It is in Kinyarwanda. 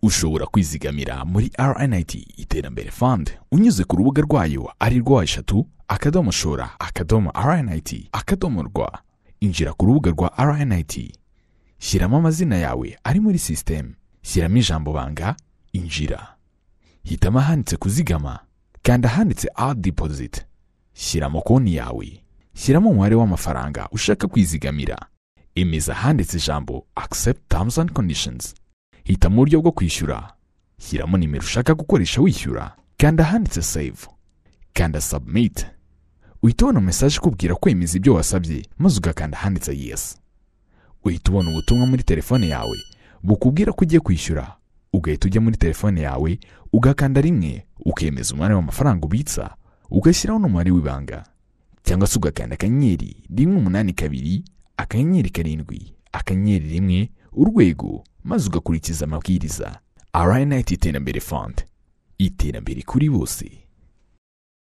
Ushobora kwizigamira muri RNIT Iterambere Fund unyuze ku rubuga rwayo, ari rwo www.shora.rnit.rw. Injira ku rubuga rwa RNIT, shyiramo amazina yawe ari muri sisitemu, shyiramo ijambo banga, injira, hitamo ahanditse kuzigama, kanda ahanditse "Add deposit", shyiramo konti yawe, shyiramo umubare w'amafaranga ushaka kwizigamira, emeza ahanditse ijambo "Accept terms and conditions", hitamo uburyo bwo kwishyura, shyiramo nimero ushaka gukoresha wishyura, kanda ahanditse "Save", kanda "Submit". Uhita ubona message ikubwira kwemeza ibyo wasabye, maze ugakanda ahanditse "Yes". Uhita ubona ubutumwa muri telefone yawe bukubwira ko ugiye kwishyura, ugahita ujya muri telefone yawe, ugakanda 1, ukemeza umubare w'amafaranga ubitsa, ugashyiraho n'umubare w'ibanga, cyangwa se ugakanda *182*7*1#, maze ugakurikiza amabwiriza. RNIT Iterambere Fund, iterambere kuri bose.